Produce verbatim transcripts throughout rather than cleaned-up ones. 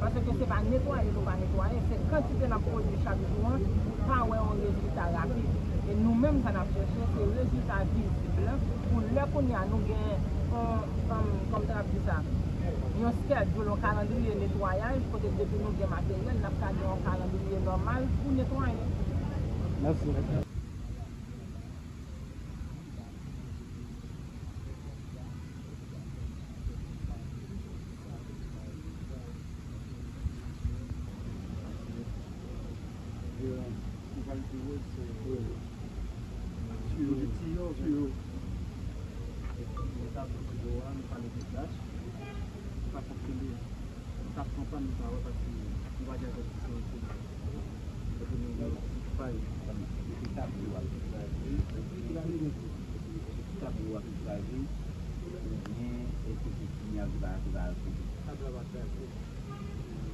Paske se pa netwaye nou pa netwaye, se kantite n ap pwodui chak jou an, pa wè yon rezilta rapid. E nou menm, sa n ap chèche, se rezilta vizib la, pou lè kounye a nou gen yon, um, kòman m ta ap di sa, yon schedule, yon kalandriye netwayaj, kote depi nou gen materyèl, n ap ka gen yon kalandriye nòmal pou netwaye. Mèsi. Tiyo, tiyo. Mwen ta pran dlo a, mwen pale de dach. Mwen pa konprann li. Mwen ta pran pa, mwen pa wè paske mwen pa gen avètisman sou li. Kote nou gen ti pay. Epi tab yo ap kraze. Epi tab yo ap kraze. Oubyen epi se sinyal ki pa, ki pa al kote. Tab la pa kraze.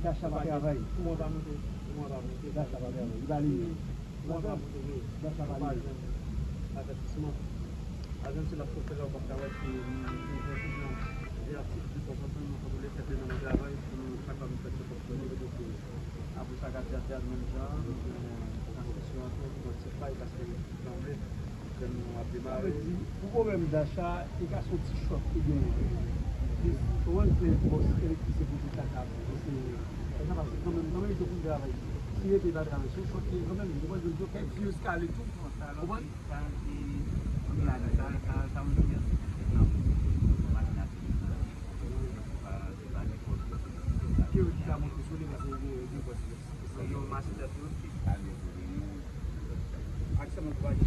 Dacha pa travay. Kouran pa moute. Kouran pa moute. Dacha pa travay. Li pa limen. Kouran pa moute, wi. Dacha pa limen. Avètisman. Ajan se l ap fè la, ou p ap ka wè si li gen ti jan de aktivite tanzantan, nou kontwole fè demann travay pou nou kapab fè tout fonksyone. Apre sa, Katya, Katya, menm jan, nou gen transmisyon an tou, nou ti fay, paske sanble, lè nou ap demare. Sa vle di, pou pwoblèm dacha, e ka se yon ti chòk ki genyen. Li, ou konprann, se bòs elektrisite pou di sa ka, se, sa ka pase kanmenm, kanmenm, li te konn travay. Si rete pa travay, se yon chòk ki ye kanmenm, ou konprann, yo fè fyuz kale tou, ou konprann? Ki yo ki ka monte sou li, paske gen, gen pòs. Ak sèlman pou pa gen.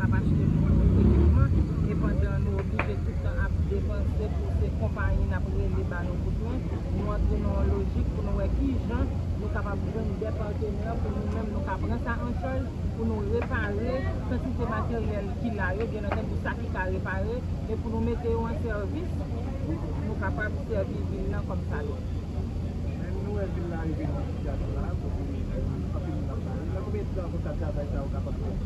Ap achte pou nou ekipman, e pandan nou oblije tout tan ap depanse pou se konpayi n ap rele ba nou kout men, nou antre nan yon lojik pou nou wè kijan nou kapab jwenn de patenè pou nou menm nou ka pran sa an chaj, pou nou repare kantite materyèl ki la yo, byen antandi sa ki ka repare, e pou nou mete yo an sèvis, pou nou kapab sèvi vil lan kòm sa dwe. Men nou wè vil la rive nan sitiyasyon la, kote anpil moun ap pale. Nan konbyen tan konsa travay sa yo kapab fèt?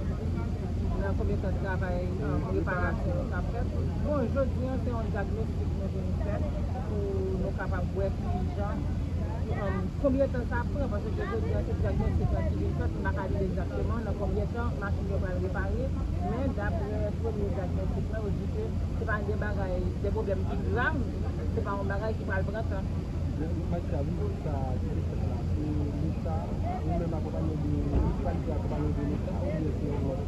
Nan konbyen tan travay, um, reparasyon yo ka fèt? Bon, jodi a, se yon dyagnostik nou vin fè pou nou kapab wè kijan, um, konbyen tan sa ap pran, paske jodi a, se dyagnostik la ki vin fèt, nou pa ka di egzakteman nan konbyen tan machin yo pral repare, men daprè premye dyagnostik la, yo di ke se pa de bagay, de pwoblèm ki grav, se pa yon bagay ki pral pran tan. Maistra, vizit sa ki te fèt la, se Leta, ou menm akonpanye de minisipalite, akonpanye de Leta, oubyen se yon lòt?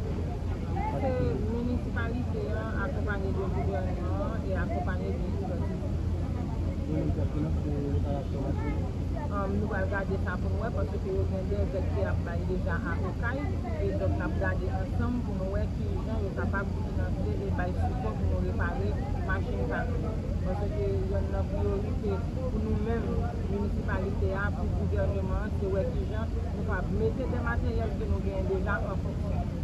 Se minisipalite an akonpanye de gouvènman an e akonpanye de ekspètis. Ou menm ki ap finanse reparasyon machin? Um, nou pral gade sa pou nou wè, paske yo gen de zèd ki ap bay deja a Okay, e donk n ap gade ansanm pou nou wè kijan yo kapab finanse e bay sipò pou nou repare machin pa nou yo. Paske yonn nan priyorite pou nou menm, minisipalite a, pou gouvèneman an, se wè kijan nou ka mete de materyèl ke nou genyen deja an fonksyon.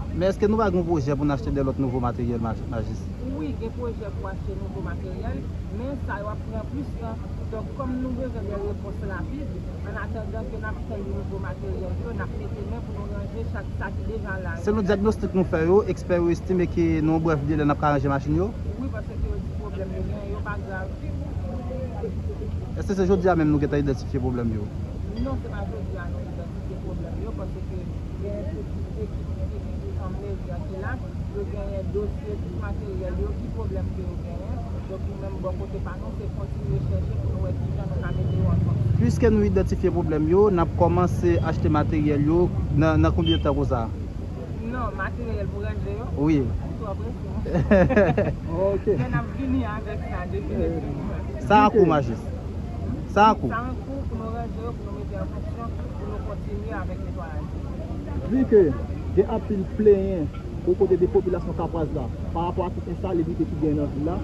Men èske nou pa gen yon pwojè pou n achte de lòt nouvo materyèl, Maj-, Majis? Wi, gen pwojè pou achte nouvo materyèl, men sa yo ap pran plis tan. Donk, kòm nou bezwen de repons rapid, an atandan ke n ap tann nouvo materyèl yo, n ap mete men pou nou ranje chak sa ki deja la yo. Selon dyagnostik nou fè yo, ekspè yo estime ke nan yon brèf delè n ap ka ranje machin yo? Wi, paske yo di pwoblèm yo genyen yo pa grav. Èske se jodi a menm nou gentan idantifye pwoblèm yo? Non, se pa jodi a nou idantifye pwoblèm yo, paske gen tout ekip teknik an mezi an ki la, yo genyen dosye tout materyèl yo, ki pwoblèm ke yo genyen. Donk, nou menm, bò kote pa nou, se kontinye chèche pou nou wè kijan nou ka mete yo an fonksyon. Piske nou idantifye pwoblèm yo, n ap kòmanse achte materyèl yo nan, nan konbyen tan konsa? Non, materyèl pou ranje yo? Wi. Ou twò prese. Ok. Men n ap vini avèk sa definitivman. Sa an kou, Majis. Sa an kou. Sa an kou pou nou ranje yo, pou nou mete an fonksyon, pou nou kontinye avèk netwayaj. Vi ke gen anpil plenyen bò kote de popilasyon Kapwaz la, pa rapò a tout ensalibrite ki gen nan vil la,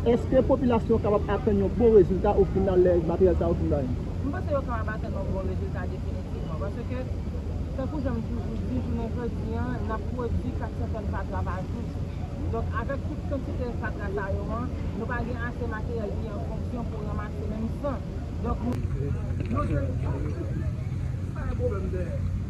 èske popilasyon kapab atann yon bon rezilta o final lè materyèl sa yo fin bay? M panse yo kapab atann yon bon rezilta definitivman, paske, tankou jan m toujou di, jounen jodi a, n ap pwodui kat san tòn fatra pa jou. Donk, avèk tout kantite fatra sa yo an, nou pa gen ase materyèl ki an fonksyon pou ranmase menm san. Donk, nou, nou jwenn sa yon pwoblèm dèyè.